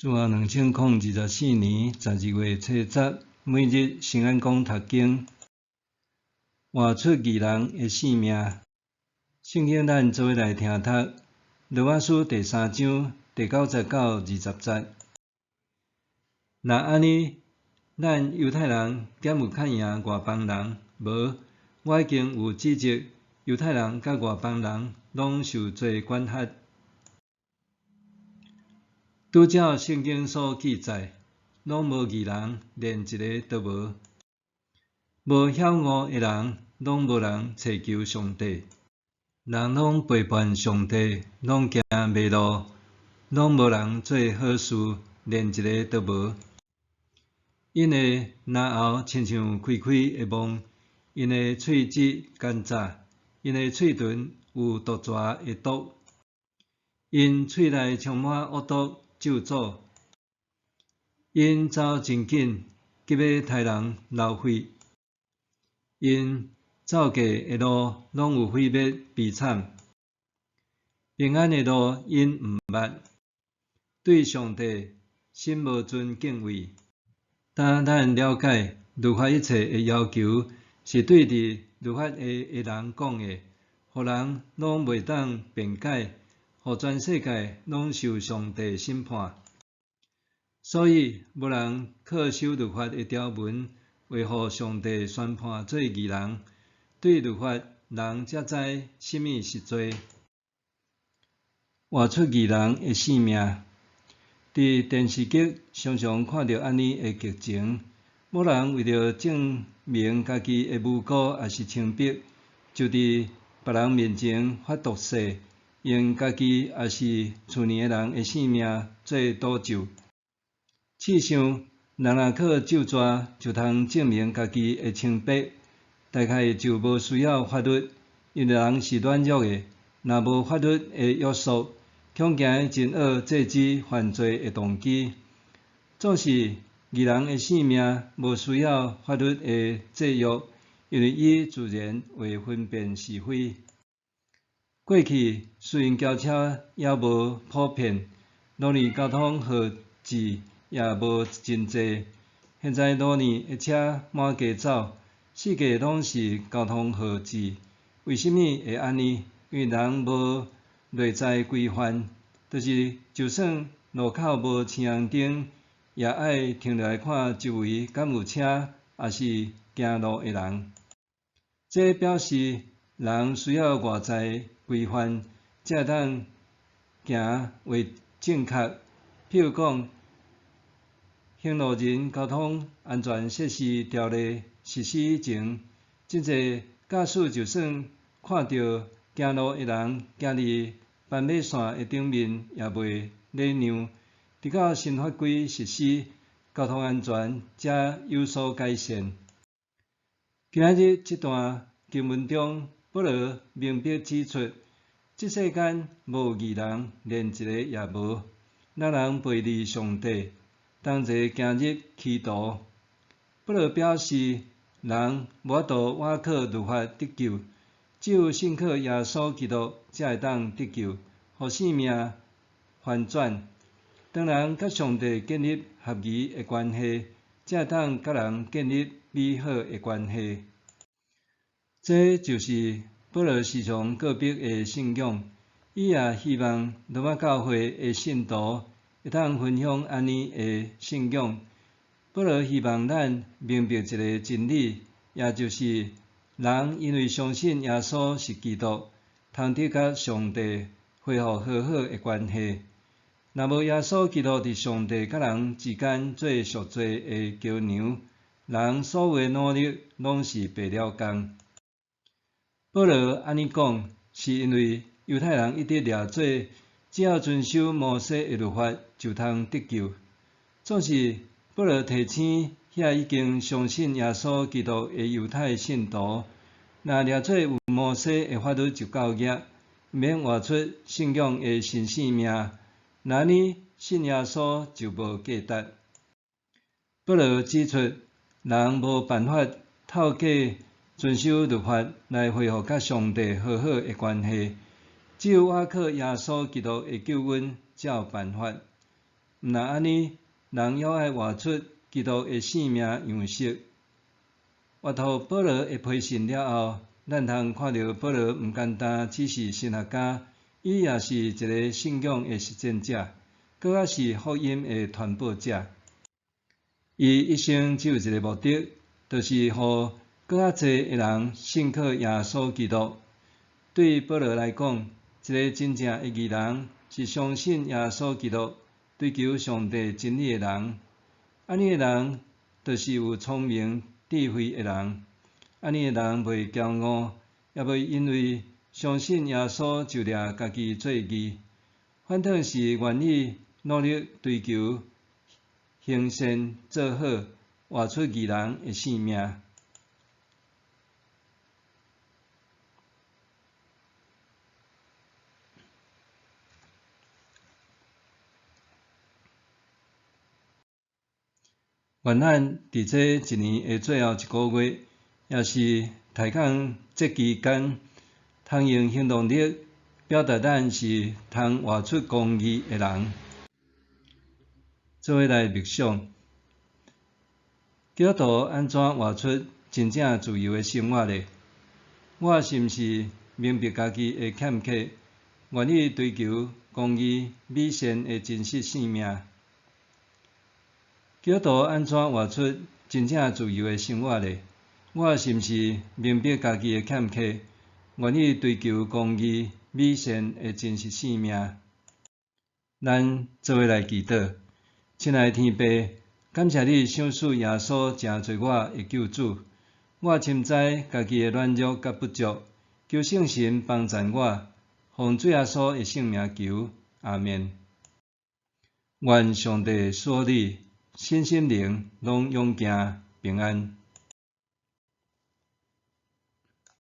主後2024年12月初十，每日聖安講讀經，活出義人的性命。聖經咱做伙來聽讀，羅馬書第三章第九節到二十節。若按呢，咱猶太人敢有較贏外邦人？無，我已經有指責猶太人佮外邦人攏受罪管轄。拄照聖經所記載，攏無義人，連一个都無。無曉悟的人，攏無人揣求上帝。人攏背叛上帝，攏行迷路，攏無人做好事，連一个都無。𪜶的嚨喉親像開開的甕，𪜶的喙舌奸詐，𪜶的喙唇有毒蛇的毒，𪜶喙內充滿惡毒咒詛，𪜶走真緊，急欲刣人流血，𪜶走過的路攏有毀滅悲慘，平安的路𪜶毋捌，對上帝心無存敬畏。當咱了解律法一切的要求是對佇律法下的人講的，予人攏袂當辯解，予全世界攏受上帝審判。所以無人靠守律法的條文，會予上帝宣判做義人。對律法，人才知啥物是罪。活出義人的性命。佇電視劇常常看著按呢的劇情，某人為著證明家己的無辜抑是清白，就佇別人面前發毒誓，用家己抑是厝內的人的性命做賭咒。試想，人若靠咒詛就通證明家己的清白，大概就無需要法律，因為人是軟弱的，若無法律的約束，恐驚會真學制止犯罪的動機。總是義人的性命無需要法律的制約，因為伊自然會分辨是非。過去私營轎車猶無普遍，路面交通號誌也無真濟。現在路面的車滿街走，四界攏是交通號誌。為啥物會按呢？因為人無內在規範，就是就算路口無青紅燈，也愛停落來看周圍敢有車，抑是行路的人。這表示人需要外在規範，才會當行會正確。譬如講，行路人交通安全設施條例實施以前，真濟駕駛就算看著行路的人行佇斑馬線的頂面，也袂禮讓。直到新法規實施，交通安全才有所改善。今仔日這段經文中，保羅明白指出，這世間無義人，連一个也無。人人背離上帝，同齊行入歧途。保羅表示，人無法度倚靠律法得救，只有信靠耶穌基督，才會當得救，予性命翻轉。當人佮上帝建立合宜的關係，才會當佮人建立美好的關係。這就是保羅時常告白的信仰。伊也希望羅馬教會的信徒會當分享按呢的信仰。保羅希望咱明白一个真理，也就是人因為相信耶穌是基督，通得佮上帝恢復和好的關係。若無耶穌基督佇上帝佮人之間做贖罪的橋梁，人所有的努力攏是白了工。保羅按呢講，是因為猶太人一直掠做，只要遵守摩西的律法就通得救。總是保羅提醒遐已經相信耶穌基督的猶太信徒，若掠做有摩西的法律就夠額，毋免活出信仰的新生命，若按呢信耶穌就無價值。保羅指出，人無辦法透過遵守律法來恢復佮上帝和好的關係，只有倚靠耶穌基督的救恩才有辦法。毋但按呢，人猶愛活出基督的性命樣式。閱讀保羅的批信了後，咱通看著保羅毋單單只是神學家，伊也是一个信仰的實踐者，閣較是福音的傳播者。伊一生只有一个目的，就是予閣較濟的人信靠耶穌基督。對保羅來講，一个真正的義人是相信耶穌基督、追求上帝真理的人。按呢的人，就是有聰明智慧的人。按呢的人袂驕傲，也袂因為相信耶穌就掠家己做義，反倒是願意努力追求行善做好，活出義人的性命。願咱佇這一年的最後一个月，也是抬槓節期間，通用行動力表達咱是通活出公義的人。做伙來默想，基督徒按怎活出真正自由的生活呢？我是毋是明白家己的欠缺，願意追求公義美善的真實性命？基督徒按怎活出真正自由的生活呢？我是毋是明白家己的欠缺，願意追求公義美善的真實性命？咱做伙來祈禱，親愛的天父，感謝你賞賜耶穌成做我的救主。我深知家己的軟弱佮不足，求聖神幫贊我，奉主耶穌的聖名求，阿們。願上帝賜予你身心靈攏勇健平安。